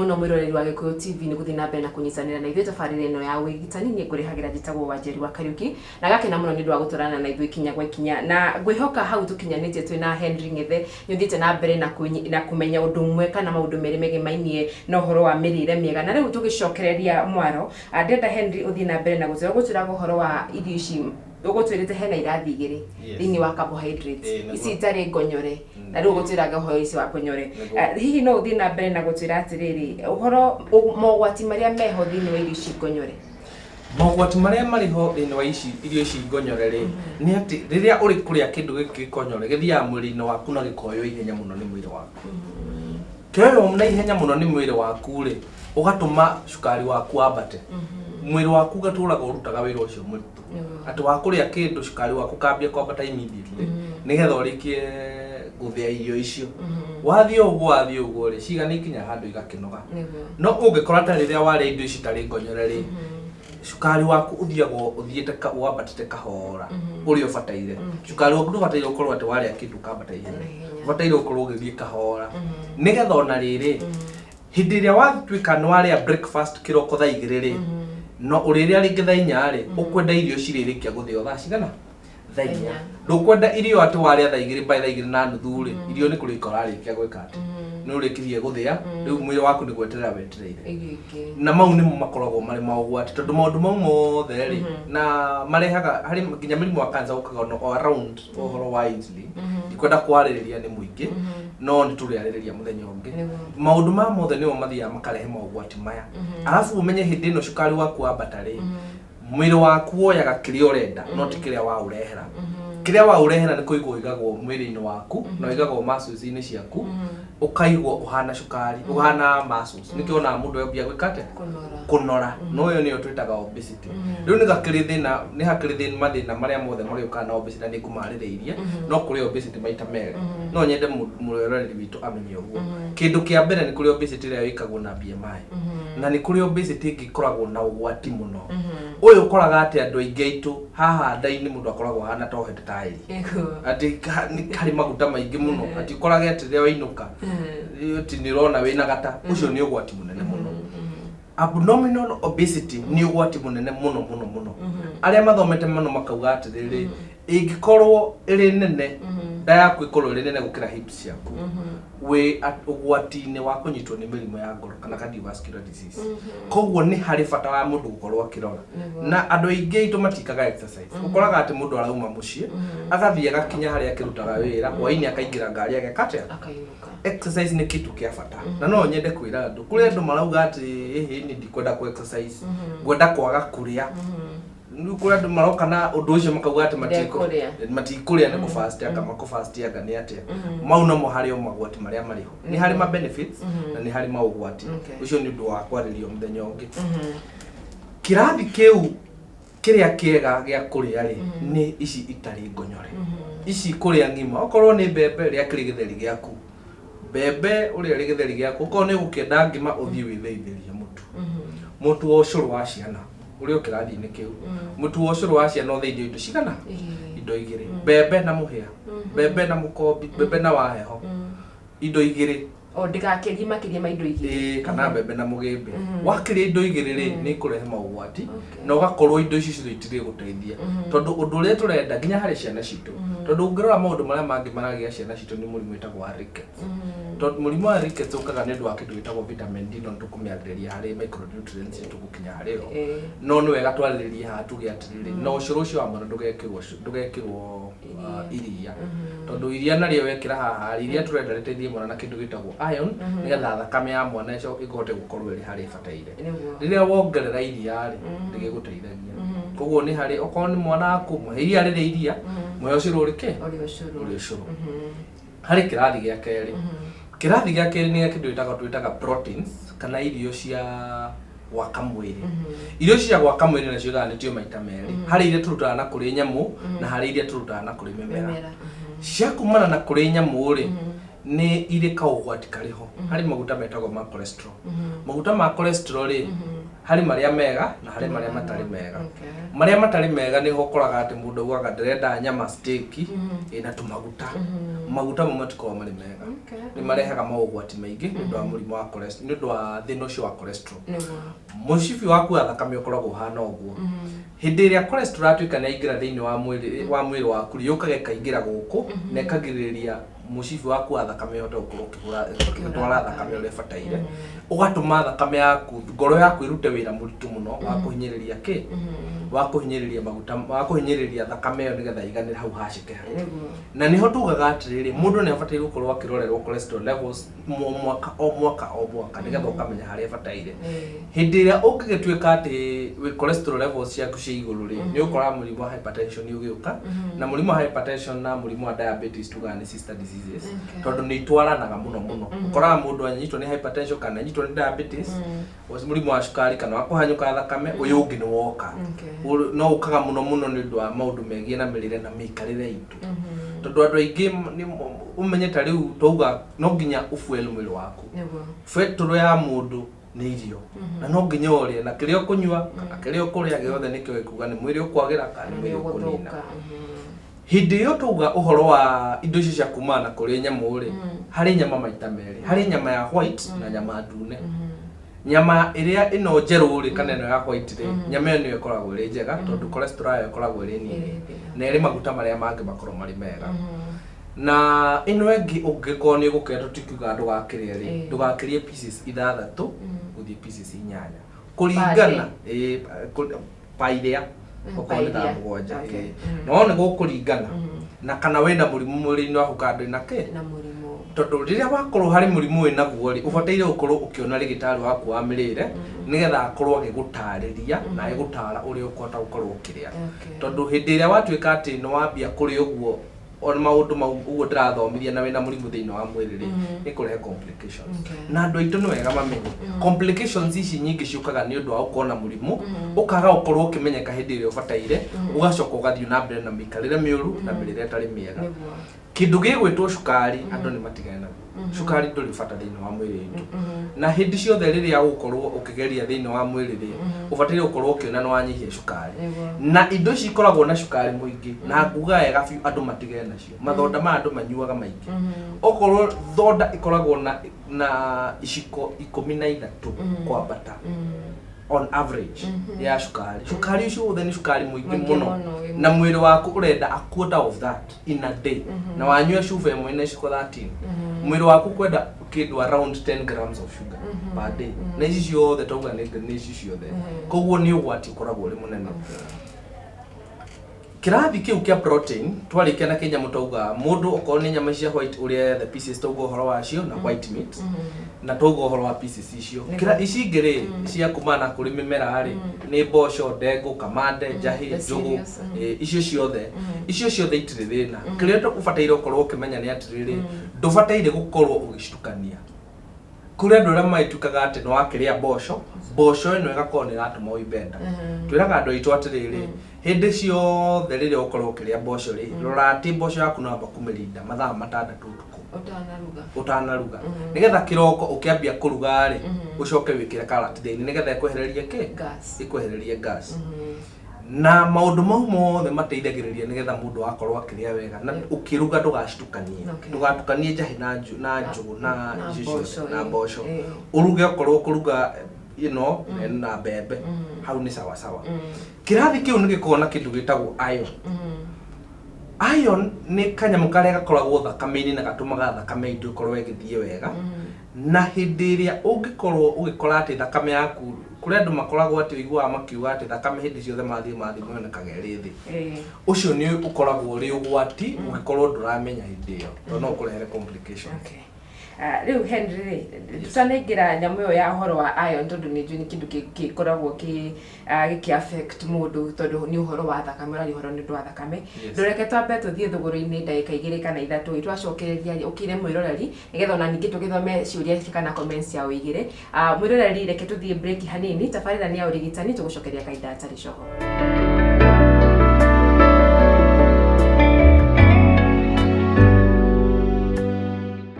Mũno mwĩroreri wa Gĩkũyũ TV nĩ gũthiĩ na mbere na kũnyitanĩra na ithuĩ tabarĩra ĩno ya ũrigitani. Niĩ ngũrĩhagĩra njĩtagwo Wanjeri wa Kariũki na gakena mũno nĩ ũndũ wa gũtwarana na ithuĩ ikinya gwa ikinya, na ngwĩhoka hau tũkinyanĩtie twĩna Henry Ng'ethe nĩ ũthiĩte na mbere na kũmenya ũndũ ũmwe kana maũndũ merĩ megemainie na ũhoro wa mĩrĩre mĩega. Na rĩu tũgĩcokereria mwaro, ndĩrenda Henry ũthiĩ na mbere na gũtwĩra, ũgũtwĩraga ũhoro wa irio ici ũgũtwĩrĩte hena irathi igĩrĩ thĩinĩ wa carbohydrates ici itarĩ ngonyore, na rĩu ũgũtwĩraga ũhoro ici wa ngonyore. Hihi no ũthiĩ na mbere na gũtwĩra atĩrĩrĩ, ũhoro mogwati marĩa meho thĩinĩ wa irio ici ngonyore? Mogwati marĩa marĩ ho thĩinĩ wa ici irio ici ngonyore rĩ, nĩ atĩ rĩrĩa ũrĩ kũrĩa kĩndũ gĩkĩ gĩkonyore, gĩthiaga mwĩrĩ-inĩ waku na gĩkoywo ihenya mũno nĩ mwĩrĩ waku. Kĩoywo na ihenya mũno nĩ mwĩrĩ waku rĩ, ũgatũma cukari waku wambate. Mwĩrĩ waku ũgatũraga ũrutaga wĩra ũcio mũritũ. Atĩ wa kũrĩa kĩndũ cukari waku ũkambia kwambata immediately, nĩgetha ũrĩkie gũthĩa irio icio. Wathiĩ ũguo wathiĩ ũguo rĩ, ciĩga nĩ ikinyaga handũ igakĩnoga. No ũngĩkora ta rĩrĩa warĩa indo ici itarĩ ngonyore rĩ, cukari waku ũthiaga ũthiĩte wambatĩte kahora ũrĩa ũbataire. Cukari waku ndũbataire gũkorwo atĩ warĩa kĩndũ ũkambata ihenya. Ũbataire gũkorwo ũgĩthiĩ kahora. Nĩgetha ona rĩrĩ, hĩndĩ ĩrĩa watuĩka nĩ warĩa breakfast kĩroko thaa 2 rĩ, no ũrĩrĩa rĩngĩ thaa 4 rĩ, ũkwenda irio cirĩrĩkia gũthĩo thaa cigana? Thaa 4. Ndũkwenda irio atĩ warĩa thaa 2, by thaa 2:30 rĩ, irio nĩ kũrĩka ũrarĩkia gwĩka atĩ nĩ ũrĩkirie gũthĩa, rĩu mwĩrĩ waku nĩ gweterera wetereire. Irio ingĩ. Na mau nĩmo makoragwo marĩ maũgwati, tondũ maũndũ mau mothe rĩ, na marehaga harĩ nginya mũrimũ wa cancer ũkaga o around ũhoro wa insulin. Ndikwenda kwarĩrĩria nĩ mũingĩ, no nĩ tũrĩarĩrĩria mũthenya ũngĩ. Maũndũ maya mothe nĩmo mathiaga makarehe maũgwati maya. Arabu ũmenye hĩndĩ ĩno cukari waku wambata rĩ, mwĩrĩ waku woyaga kĩrĩa ũrenda, no ti kĩrĩa waũrehera. Kĩrĩa waũrehera nĩ kũigwo ũigagwo mwĩrĩ-inĩ waku, na ũigagwo muscles-inĩ ciaku, ũkaigwo ũhana cukari, ũhana muscles. Nĩkĩo wonaga mũndũ ambia gwĩka atĩa? Kũnora. Kũnora. No ĩyo nĩyo twĩtaga obesity. Rĩu nĩ gakĩrĩ thĩna, nĩ hakĩrĩ thĩna, mathĩna marĩa mothe magĩũkaga na obesity na nĩ ngũmarĩrĩirie, no kũrĩ obesity maita merĩ. No nyende mwĩroreri witũ amenye ũguo. Kĩndũ kĩa mbere, nĩ kũrĩ obesity ĩrĩa ĩkagwo na BMI, na nĩ kũrĩ obesity ĩngĩ ĩkoragwo na ũgwati mũno. Ũyũ ũkoraga atĩ andũ aingĩ aitũ haha nda-inĩ mũndũ akoragwo ahana ta ohete taĩri, atĩ nĩ harĩ maguta maingĩ mũno, atĩ ũkorage atĩ rĩrĩa wainũka atĩ nĩ ũrona wĩna gata. Ũcio nĩ ũgwati mũnene mũno. Abdominal obesity nĩ ũgwati mũnene mũno mũno mũno. Arĩa mathomete mũno makauga atĩrĩrĩ, ĩngĩkorwo ĩrĩ nene, nda yaku ĩkorwo ĩrĩ nene gũkĩra hips ciaku, wĩ ũgwati-inĩ wa kũnyitwo nĩ mĩrimũ ya ngoro kana cardiovascular disease. Koguo nĩ harĩ bata wa mũndũ gũkorwo akĩrora. Na andũ aingĩ aitũ matikaga exercise. Ũkoraga atĩ mũndũ arauma mũciĩ, agathiĩ agakinya harĩa akĩrutaga wĩra, hwainĩ akaingĩra ngari, ageka atĩa? Akainũka. Exercise nĩ kĩndũ kĩa bata, na no nyende kwĩra andũ, kũrĩ andũ marauga atĩ ĩhĩ, niĩ ndikwenda kũ exercise, ngwenda kwaga kũrĩa. Rĩu kũrĩ andũ maroka na ũndũ ũcio makauga atĩ Ndekũrĩa. Matikũrĩa, nĩ kũfast anga makũfast anga nĩ atĩa. Mau namo harĩ o magwati marĩa marĩ ho. Nĩ harĩ ma benefits na nĩ harĩ maũgwati. Ũcio nĩ ũndũ wa kwarĩrio mũthenya ũngĩ. Kĩrathi kĩu kĩrĩa kĩega gĩa kũrĩa rĩ, nĩ ici itarĩ ngonyore, ici kũrĩa ng'ima. Okorwo nĩ mbembe, rĩa kĩrĩ gĩtheri gĩaku, mbembe ũrĩa rĩ gĩtheri gĩaku. Okorwo nĩ ũgũkĩenda ngima, ũthiĩ wĩthĩithĩrie mũtu, mũtu wa ũcũrũ wa ciana ũrĩa o kĩrathi-inĩ kĩu. Mũtu wa ũcũrũ wa ciana ũthĩithio indo cigana? Igĩrĩ. Indo igĩrĩ, mbembe na mũhĩa, mbembe na mũkombi, mbembe na waheho, indo igĩrĩ. O ndĩgakĩrie makĩria ma indo igĩrĩ. Ĩĩ, kana mbembe na mũgĩmbĩ. Wakĩrĩa indo igĩrĩ rĩ, nĩ ikũrehe maũgwati na ũgakorwo indo ici ciothe itirĩ gũteithia, tondũ ũndũ ũrĩa tũrenda nginya harĩ ciana citũ, tondũ ũngĩrora maũndũ marĩa mangĩ maragĩa ciana citũ nĩ mũrimũ wĩtagwo wa rickets, tondũ mũrimũ wa rickets ũkaga nĩ ũndũ wa kĩndũ gĩtagwo vitamin D. No nĩtũkũmĩarĩrĩria harĩ micronutrients tũgũkinya harĩ yo, no nĩ wega twarĩrĩrie haha tuge atĩrĩrĩ, na ũcũrũ ũcio wa mwana ndũgekĩrwo iria, tondũ iria narĩo wekĩra haha, iria tũrenda rĩteithie mwana na kĩndũ gĩtagwo iron, nĩgetha thakame ya mwana ĩco ĩhote gũkorwo ĩrĩ harĩa ĩbataire. Rĩrĩa wongerera iria rĩ, rĩgĩgũteithagia. Koguo nĩ harĩ okorwo nĩ mwana waku, mũhe iria rĩrĩ iria, mũhe ũcũrũ ũrĩ kĩ? Ũrĩ ũcũrũ. Ũrĩ ũcũrũ. Harĩ kĩrathi gĩa kerĩ. Kĩrathi gĩa kerĩ nĩ gĩa kĩndũ twĩtaga proteins kana irio cia gwaka mwĩrĩ. Irio cia gwaka mwĩrĩ nacio igayanĩtio maita merĩ, harĩ iria tũrutaga na kũrĩ nyamũ na harĩ iria tũrutaga na kũrĩ mĩmera. Mĩmera. Cia kumana na kũrĩ nyamũ rĩ, nĩ irĩ kaũgwati karĩ ho harĩ maguta metagwo ma cholesterol. Maguta ma cholesterol rĩ, Harĩ marĩa mega na harĩ marĩa matarĩ mega. Marĩa matarĩ mega nĩho ũkoraga atĩ mũndũ augaga, "Ndĩrenda nyama steak ĩna tũmaguta." Maguta mau matikoragwo marĩ mega. Nĩ marehaga maũgwati maingĩ nĩ ũndũ wa mũrimũ wa cholesterol, nĩ ũndũ wa thĩna ũcio wa cholesterol. Mũcibi waku wa thakame ũkoragwo ũhana ũguo. Hĩndĩ ĩrĩa cholesterol yatuĩka nĩ yaingĩra thĩinĩ wa mwĩrĩ waku rĩ, yũkaga ĩkaingĩra gũkũ na ĩkagirĩrĩria mũcibi waku wa thakame ũhote gũkorwo ũkĩhũra, ũgĩtwara thakame ũrĩa ĩbataire, ũgatũma thakame yaku, ngoro yaku ĩrute wĩra mũritũ mũno wa kũhinyĩrĩria kĩ, wa kũhinyĩrĩria maguta, wa kũhinyĩrĩria thakame ĩyo nĩgetha ĩiganĩre hau hacekeha. Na nĩho tugaga atĩrĩrĩ, mũndũ nĩ abataire gũkorwo akĩrorerwo cholesterol levels o mwaka, o mwaka, o mwaka, nĩgetha ũkamenya harĩa ĩbataire. Hĩndĩ ĩrĩa ũngĩgĩtuĩka atĩ wĩ cholesterol levels ciaku ciĩ igũrũ rĩ, nĩ ũkoraga mũrimũ wa hypertension ũgĩũka. Na mũrimũ wa hypertension na mũrimũ wa diabetes tugaga nĩ sister diseases, tondũ nĩ itwaranaga mũno mũno. Ũkoraga mũndũ anyitwo nĩ hypertension kana anyitwo nĩ diabetes, mũrimũ wa cukari kana wa kũhanyũka thakame, ũyũ ũngĩ nĩ woka. No ũkaga mũno mũno nĩ ũndũ wa maũndũ megiĩ na mĩrĩre na mĩikarĩre itũ, tondũ andũ aingĩ nĩ ũmenye ta rĩu twauga no nginya ũfuel mwĩrĩ waku. Betũrũ ya mũndũ nĩ irio, na no nginya ũrĩe na kĩrĩa ũkũnyua kana kĩrĩa ũkũrĩa gĩothe nĩkĩo gĩkuga nĩ mwĩrĩ ũkwagĩra kana nĩ mwĩrĩ ũkũnina. Hĩndĩ ĩyo twauga ũhoro wa indo icio cia kumana na kũrĩ nyamũ rĩ, harĩ nyama maita merĩ: harĩ nyama ya white na nyama ndune. Nyama ĩrĩa ĩno njerũ rĩ, kana ĩno ya white rĩ, nyama ĩyo nĩyo ĩkoragwo ĩrĩ njega, tondũ cholesterol yayo ĩkoragwo ĩrĩ nini na ĩrĩ maguta marĩa mangĩ makoragwo marĩ mega. Na ĩno ĩngĩ, ũngĩkorwo nĩ ũgũkĩra, tũtikiuga ndũgakĩrĩe rĩ, ndũgakĩrie pieces ithathatũ gũthiĩ pieces inyanya, kũringana pa iria okorwo nĩ thaa pa iria. 7. No nĩ gũkũringana na kana wĩna mũrimũ mwĩrĩ-inĩ waku kana ndũrĩ na kĩ. Na mũrimũ. Tondũ rĩrĩa wakorwo harĩ mũrimũ wĩ naguo rĩ, ũbataire gũkorwo ũkĩona rĩgĩtarĩ waku wa mĩrĩre, nĩgetha akorwo agĩgũtarĩria na agĩgũtara ũrĩa ũkũhota gũkorwo ũkĩrĩa. Tondũ hĩndĩ ĩrĩa watuĩka atĩ nĩ wambia kũrĩa ũguo, ona maũndũ mau ũguo ndĩrathomithia, na wĩna mũrimũ thĩinĩ wa mwĩrĩ rĩ, nĩ kũrehe complications. Na andũ aitũ nĩ wega mamenye complications ici nyingĩ ciũkaga nĩ ũndũ wa gũkorwo na mũrimũ ũkaga gũkorwo ũkĩmenyeka hĩndĩ ĩrĩa ũbataire, ũgacoka ũgathiĩ na mbere na mĩikarĩre mĩũru na mĩrĩre ĩtarĩ mĩega. Kĩndũ gĩgwĩtwo cukari, andũ nĩ matigane naguo. Cukari ndũrĩ bata thĩinĩ wa mwĩrĩ witũ, na hĩndĩ ciothe rĩrĩa ũgũkorwo ũkĩgeria thĩinĩ wa mwĩrĩ rĩ, ũbataire gũkorwo ũkĩona nĩ wanyihia cukari. Na indo ici ikoragwo na cukari mũingĩ, na nguga wega biũ andũ matigane nacio, mathonda maya andũ manyuaga maingĩ. Okorwo thonda ĩkoragwo na iciko 13 kwambata on average ya cukari, cukari ũcio wothe nĩ cukari mũingĩ Mũingĩ mũno. Mũno, wĩ Na mwĩrĩ waku ũrenda a quarter of that in a day, na wanyua cuba ĩmwe na iciko 13, mwĩrĩ waku kwenda kĩndũ around 10 grams of sugar per day. Na ici ciothe tauga nĩ ici ciothe, koguo nĩ ũgwati ũkoragwo ũrĩ mũnene. Kĩrathi kĩu kĩa protein twarĩkia na kĩnyamũ, tauga mũndũ okorwo nĩ nyama cia white ũrĩa the pieces tauga ũhoro wacio na white meat, na tauga ũhoro wa pieces icio. Kĩra ici ingĩ rĩ, cia kumana kũrĩ mĩmera rĩ, nĩ mboco, ndengũ, kamande, njahĩ, The njũgũ. Cereals. Icio ciothe itirĩ thĩna. Kĩrĩa ũbataire ũkorwo ũkĩmenya nĩ atĩrĩrĩ, ndũbataire gũkorwo ũgĩcitukania. Kũrĩ andũ arĩa magĩtuĩkaga atĩ nĩ wakĩrĩa mboco, mboco ĩno ĩgakorwo nĩ ĩratũma ũimbe nda. Twĩraga andũ aitũ atĩrĩrĩ, hĩndĩ ciothe rĩrĩa ũkorwo ũkĩrĩa mboco rĩ, rora atĩ mboco yaku no amba kũmĩrinda mathaa 6 ũtukũ Ũtanaruga. Ũtanaruga, nĩgetha kĩroko ũkĩambia kũruga rĩ, ũcoke wĩkĩre karati thĩinĩ nĩgetha ĩkwehererie kĩ? Gas. Ĩkwehererie gas. Na maũndũ mau mothe mateithagĩrĩria nĩgetha mũndũ akorwo akĩrĩa wega. Na ũkĩruga ndũgacitukanie. Ndũgatukanie njahĩ na njũgũ na Na icio mboco, ciothe na mboco. Ũruge okorwo ũkũruga na mbembe, hau nĩ sawa sawa. Kĩrathi kĩu nĩ gĩkoragwo na kĩndũ gĩtagwo iron. Iron nĩ kanyamũ karĩa gakoragwo thakame-inĩ na gatũmaga thakame itũ ĩkorwo ĩgĩthiĩ wega. Na hĩndĩ ĩrĩa ũngĩkorwo ũgĩkora atĩ thakame yaku, kũrĩ andũ makoragwo atĩ ũiguaga makiuga atĩ thakame hĩndĩ ciothe mathiĩ monekaga ĩrĩ thĩ, ũcio nĩ ũkoragwo ũrĩ ũgwati ũngĩkorwo ndũramenya hĩndĩ ĩyo, tondũ no ũkũrehere complications. Okay. Ah, rĩu Henry rĩ, tutanaingĩra nyamũ ĩyo ya ũhoro wa iron, tondũ nĩ njũĩ nĩ kĩndũ gĩkoragwo gĩkĩ affect mũndũ, tondũ nĩ ũhoro wa thakame, ũraria ũhoro nĩ ũndũ wa thakame. Ndũreke twambe tũthiĩ thũgũrũ-inĩ ndagĩka 2 kana 3, twacokereria rĩ, ũkĩre mwĩroreri nĩgetha ona ningĩ tũgĩthome ciũria kana comments ciao igĩrĩ. Ah, mwĩroreri, reke tũthiĩ break hanini. Tabarĩra nĩ ya ũrigitani, tũgũcokeria kahinda gatarĩ coho.